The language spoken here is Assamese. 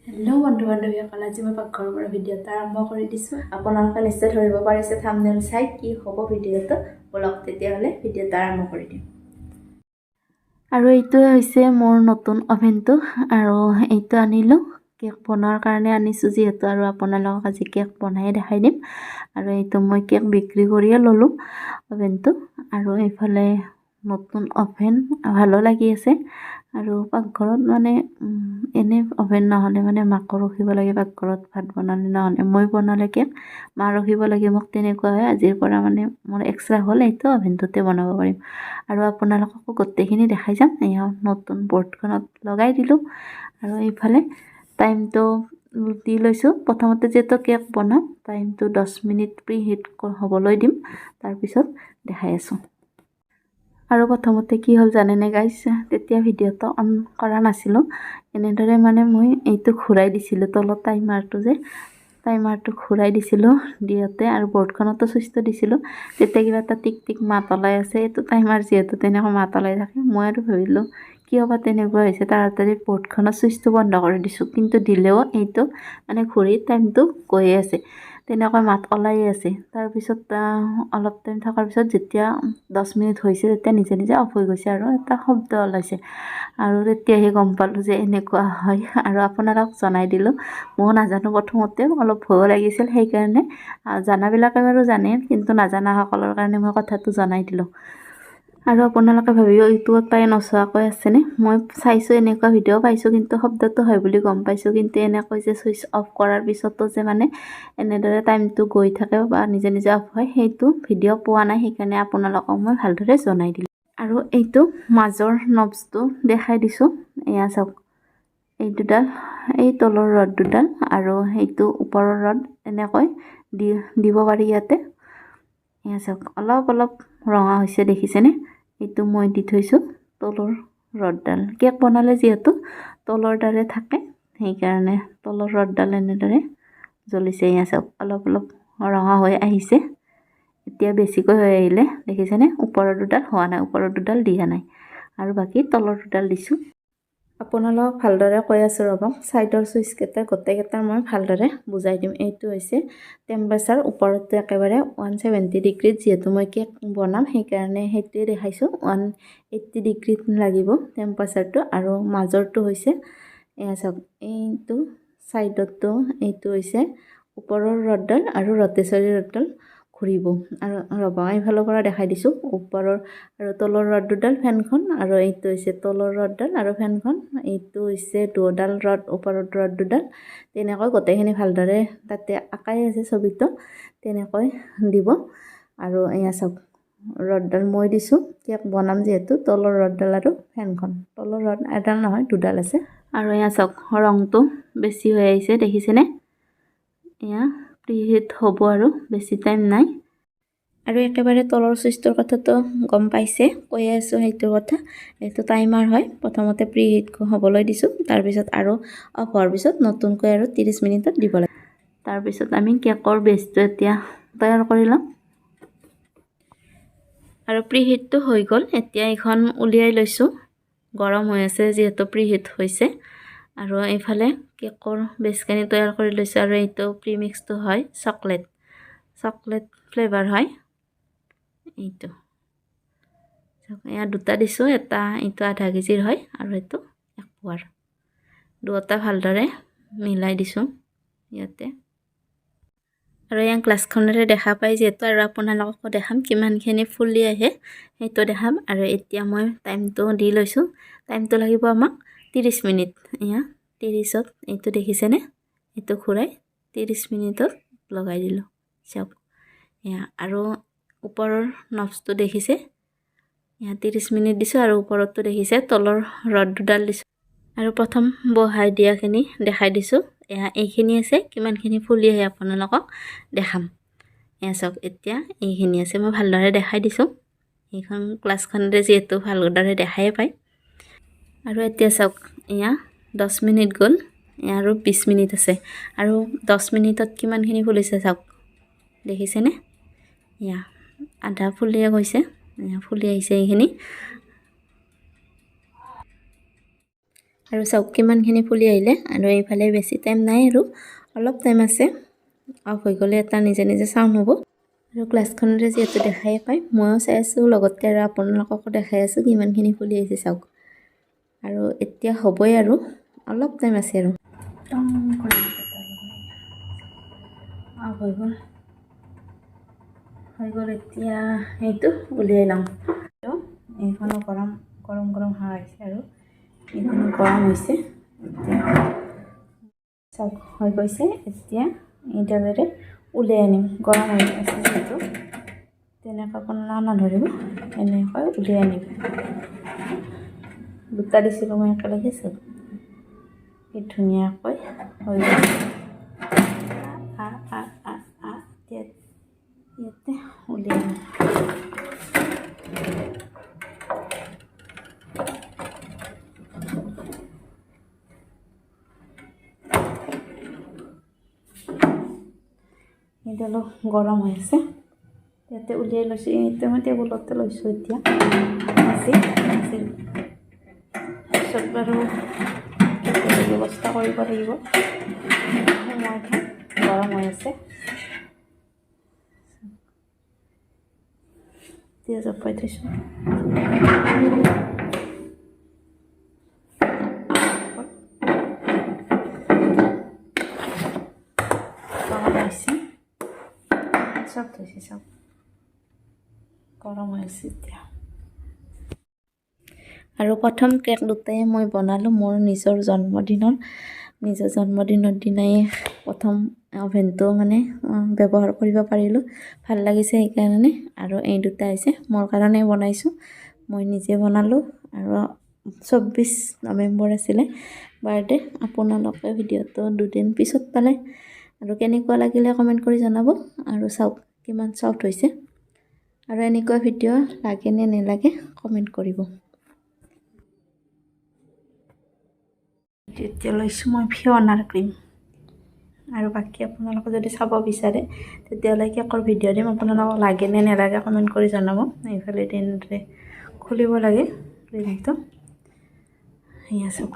হেল্ল' বন্ধু বান্ধৱীসকল, আজি মই পাকঘৰৰ পৰা ভিডিঅ'টো আৰম্ভ কৰি দিছোঁ। আপোনালোকে নিশ্চয় ধৰিব পাৰিছে থাম্বনেইল চাই কি হ'ব ভিডিঅ'টো। ব'লক তেতিয়াহ'লে ভিডিঅ'টো আৰম্ভ কৰি দিওঁ। আৰু এইটোৱে হৈছে মোৰ নতুন অভেনটো আৰু এইটো আনিলোঁ কেক বনোৱাৰ কাৰণে আনিছোঁ যিহেতু, আৰু আপোনালোকক আজি কেক বনায়ে দেখাই দিম। আৰু এইটো মই কেক বিক্ৰী কৰিয়ে ল'লোঁ অভেনটো। আৰু এইফালে নতুন অভেন ভালো লাগি আছে। আৰু পাকঘৰত মানে এনেই অভেন নহ'লে মানে মাকো ৰখিব লাগে পাকঘৰত ভাত বনালে, নহ'লে মই বনালে কেক মা ৰখিব লাগে মোক, তেনেকুৱা হয়। আজিৰ পৰা মানে মোৰ এক্সট্ৰা হ'ল, এইটো অভেনটোতে বনাব পাৰিম। আৰু আপোনালোককো গোটেইখিনি দেখাই যাম। এয়া নতুন বৰ্ডখনত লগাই দিলোঁ আৰু এইফালে টাইমটো দি লৈছোঁ। প্ৰথমতে যিহেতু কেক বনাম, টাইমটো 10 মিনিট প্ৰি হিট হ'বলৈ দিম, তাৰপিছত দেখাই আছোঁ। আৰু প্ৰথমতে কি হ'ল জানেনে গাইজ? তেতিয়া ভিডিঅ'টো অন কৰা নাছিলোঁ। এনেদৰে মানে মই এইটো ঘূৰাই দিছিলোঁ, তলত টাইমাৰটো যে, টাইমাৰটো ঘূৰাই দিছিলোঁ দিওঁতে আৰু বৰ্ডখনতো চুইচটো দিছিলোঁ, তেতিয়া কিবা এটা টিক টিক মাত ওলাই আছে। এইটো টাইমাৰ যিহেতু তেনেকৈ মাত ওলাই থাকে। মই আৰু ভাবিলোঁ কিয় বা তেনেকুৱা হৈছে, তাড়াতাড়ি বৰ্ডখনৰ চুইচটো বন্ধ কৰি দিছোঁ। কিন্তু দিলেও এইটো মানে ঘূৰি টাইমটো গৈয়ে আছে, তেনেকৈ মাত ওলায়ে আছে। তাৰপিছত অলপ টাইম থকাৰ পিছত যেতিয়া 10 মিনিট হৈছে, তেতিয়া নিজে নিজে অফ হৈ গৈছে আৰু এটা শব্দ ওলাইছে। আৰু তেতিয়াহে গম পালোঁ যে এনেকুৱা হয় আৰু আপোনালোকক জনাই দিলোঁ। ময়ো নাজানো, প্ৰথমতে অলপ ভয়ো লাগিছিল। সেইকাৰণে জানাবিলাকে বাৰু জানে, কিন্তু নাজানাসকলৰ কাৰণে মই কথাটো জনাই দিলোঁ। আৰু আপোনালোকে ভাবিব ইউটিউবত পাই নচোৱাকৈ আছেনে? মই চাইছোঁ, এনেকুৱা ভিডিঅ' পাইছোঁ, কিন্তু শব্দটো হয় বুলি গম পাইছোঁ। কিন্তু এনেকৈ যে ছুইচ অফ কৰাৰ পিছতো যে মানে এনেদৰে টাইমটো গৈ থাকে বা নিজে নিজে অফ হয়, সেইটো ভিডিঅ' পোৱা নাই। সেইকাৰণে আপোনালোকক মই ভালদৰে জনাই দিলোঁ। আৰু এইটো মাজৰ নবছটো দেখাই দিছোঁ। এয়া চাওক, এই দুডাল, এই তলৰ ৰড দুডাল আৰু সেইটো ওপৰৰ ৰড, এনেকৈ দি দিব পাৰি ইয়াতে। এয়া চাওক, অলপ অলপ ৰঙা হৈছে, দেখিছেনে? এইটো মই দি থৈছোঁ তলৰ ৰডডাল। কেক বনালে যিহেতু তলৰ দৰে থাকে, সেইকাৰণে তলৰ ৰডডাল এনেদৰে জ্বলিছে। এয়া চাওক, অলপ অলপ ৰঙা হৈ আহিছে। এতিয়া বেছিকৈ হৈ আহিলে, দেখিছেনে? ওপৰৰ দুডাল হোৱা নাই, ওপৰৰ দুডাল দিয়া নাই আৰু বাকী তলৰ দুডাল দিছোঁ। আপোনালোকক ভালদৰে কৈ আছোঁ, ৰ'ব। ছাইডৰ চুইচকেইটা গোটেইকেইটা মই ভালদৰে বুজাই দিম। এইটো হৈছে টেম্পাৰেচাৰ, ওপৰতো একেবাৰে 170 ডিগ্ৰীত। যিহেতু মই কেক বনাম, সেইকাৰণে সেইটোৱে দেখাইছোঁ। 180 ডিগ্ৰীত লাগিব টেম্পাৰেচাৰটো। আৰু মাজৰটো হৈছে, এয়া চাওক, এইটো ছাইডতো এইটো হৈছে ওপৰৰ ৰডডাল আৰু ৰটেচৰী ৰডডাল ঘূৰিব। আৰু ৰ'ব, এইফালৰ পৰা দেখাই দিছোঁ। ওপৰৰ আৰু তলৰ ৰড দুডাল, ফেনখন, আৰু এইটো হৈছে তলৰ ৰডডাল আৰু ফেনখন। এইটো হৈছে দুডাল ৰড, ওপৰৰ ৰড দুডাল। তেনেকৈ গোটেইখিনি ভালদৰে তাতে আঁকাই আছে ছবিটো, তেনেকৈ দিব। আৰু এয়া চাওক, ৰডডাল মই দিছোঁ, কেক বনাম যিহেতু, তলৰ ৰডডাল আৰু ফেনখন। তলৰ ৰড এডাল নহয়, দুডাল আছে। আৰু এয়া চাওক, ৰংটো বেছি হৈ আহিছে, দেখিছেনে? এয়া প্ৰিহিট হ'ব আৰু বেছি টাইম নাই। আৰু একেবাৰে তলৰ চুইচটোৰ কথাটো গম পাইছে, কৈয়ে আছোঁ সেইটোৰ কথা। এইটো টাইমাৰ হয়। প্ৰথমতে প্ৰি হিট হ'বলৈ দিছোঁ, তাৰপিছত আৰু অফ হোৱাৰ পিছত নতুনকৈ আৰু 30 মিনিটত দিব লাগে। তাৰপিছত আমি কেকৰ বেচটো এতিয়া তৈয়াৰ কৰি ল'ম। আৰু প্ৰি হিটটো হৈ গ'ল, এতিয়া এইখন উলিয়াই লৈছোঁ। গৰম হৈ আছে যিহেতু প্ৰি হিট হৈছে। আৰু এইফালে কেকৰ বেচখিনি তৈয়াৰ কৰি লৈছোঁ। আৰু এইটো প্ৰিমিক্সটো হয় চকলেট, চকলেট ফ্লেভাৰ হয় এইটো। এয়া দুটা দিছোঁ, এটা এইটো আধা কেজিৰ হয় আৰু এইটো এক পোৱাৰ। দুয়োটা ভালদৰে মিলাই দিছোঁ ইয়াতে। আৰু এয়া গ্লাছখনেৰে দেখা পাই যিহেতু, আৰু আপোনালোককো দেখাম কিমানখিনি ফুলি আহে, সেইটো দেখাম। আৰু এতিয়া মই টাইমটো দি লৈছোঁ। টাইমটো লাগিব আমাক 30 মিনিট। এয়া 30ত এইটো দেখিছেনে? এইটো ঘূৰাই 30 মিনিটত লগাই দিলোঁ, চাওক এয়া। আৰু ওপৰৰ নবছটো দেখিছে? এয়া 30 মিনিট দিছোঁ। আৰু ওপৰতটো দেখিছে, তলৰ ৰড দুডাল দিছোঁ। আৰু প্ৰথম বহাই দিয়াখিনি দেখাই দিছোঁ। এয়া এইখিনি আছে, কিমানখিনি ফুলি আহে আপোনালোকক দেখাম। এয়া চাওক, এতিয়া এইখিনি আছে, মই ভালদৰে দেখাই দিছোঁ। এইখন গ্লাছখনেৰে যিহেতু ভালদৰে দেখায়ে পায়। আৰু এতিয়া চাওক, এয়া 10 মিনিট গ'ল, এয়া আৰু 20 মিনিট আছে। আৰু 10 মিনিটত কিমানখিনি ফুলিছে চাওক, দেখিছেনে? এয়া আধা ফুলিয়ে গৈছে, এয়া ফুলি আহিছে এইখিনি। আৰু চাওক কিমানখিনি ফুলি আহিলে। আৰু এইফালে বেছি টাইম নাই আৰু অলপ টাইম আছে, অফ হৈ গ'লে এটা নিজে নিজে চাউণ্ড হ'ব। আৰু গ্লাছখনতে যিহেতু দেখাই পায়, ময়ো চাই আছোঁ লগতে আৰু আপোনালোককো দেখাই আছোঁ কিমানখিনি ফুলি আহিছে চাওক। আৰু এতিয়া হ'বই আৰু অলপ টাইম আছে আৰু। অফ হৈ গ'ল, হৈ গ'ল। এতিয়া সেইটো উলিয়াই ল'ম। এইখনো গৰম গৰম গৰম হাৱা আহিছে আৰু এইখনো গৰম হৈছে। এতিয়া চাওক হৈ গৈছে। এতিয়া এইডালেৰে উলিয়াই আনিম, গৰম হৈ আছে যিহেতু, তেনেকৈ কোনো নধৰিব, এনেকৈ উলিয়াই আনিম। দুটা দিছিলোঁ মই একেলগে। চাওক কি ধুনীয়াকৈ হৈ গৈছে। আ আ আ আ এতিয়া ইয়াতে উলিয়াই আনিম। এইডালো গৰম হৈ আছে, ইয়াতে উলিয়াই লৈছোঁ। এইটো মই টেবুলতে লৈছোঁ এতিয়া। আছিল আছিল পিছত বাৰু ব্যৱস্থা কৰিব লাগিব। সোমোৱাই থওঁ, গৰম হৈ আছে। এতিয়া জপাই থৈছোঁ। গৰম হৈছে, চব থৈছে, চব গৰম হৈ আছে এতিয়া। আৰু প্ৰথম কেক দুটাই মই বনালোঁ মোৰ নিজৰ জন্মদিনৰ, নিজৰ জন্মদিনৰ দিনাই প্ৰথম অভেনটো মানে ব্যৱহাৰ কৰিব পাৰিলোঁ, ভাল লাগিছে সেইকাৰণে। আৰু এই দুটা হৈছে মোৰ কাৰণে বনাইছোঁ, মই নিজে বনালোঁ। আৰু 24 নৱেম্বৰ আছিলে বাৰ্থডে। আপোনালোকে ভিডিঅ'টো দুদিন পিছত পালে আৰু কেনেকুৱা লাগিলে কমেণ্ট কৰি জনাব। আৰু চাওক কিমান চফ্ট হৈছে। আৰু এনেকুৱা ভিডিঅ' লাগে নে নেলাগে কমেণ্ট কৰিব। এতিয়া লৈছোঁ মই ফিয়নাৰ ক্ৰীম। আৰু বাকী আপোনালোকে যদি চাব বিচাৰে তেতিয়াহ'লে কেকৰ ভিডিঅ' দিম, আপোনালোকক লাগে নে নেলাগে কমেণ্ট কৰি জনাব। এইফালে তেনেদৰে খুলিব লাগে ক্ৰীমটো। সেয়া চাওক।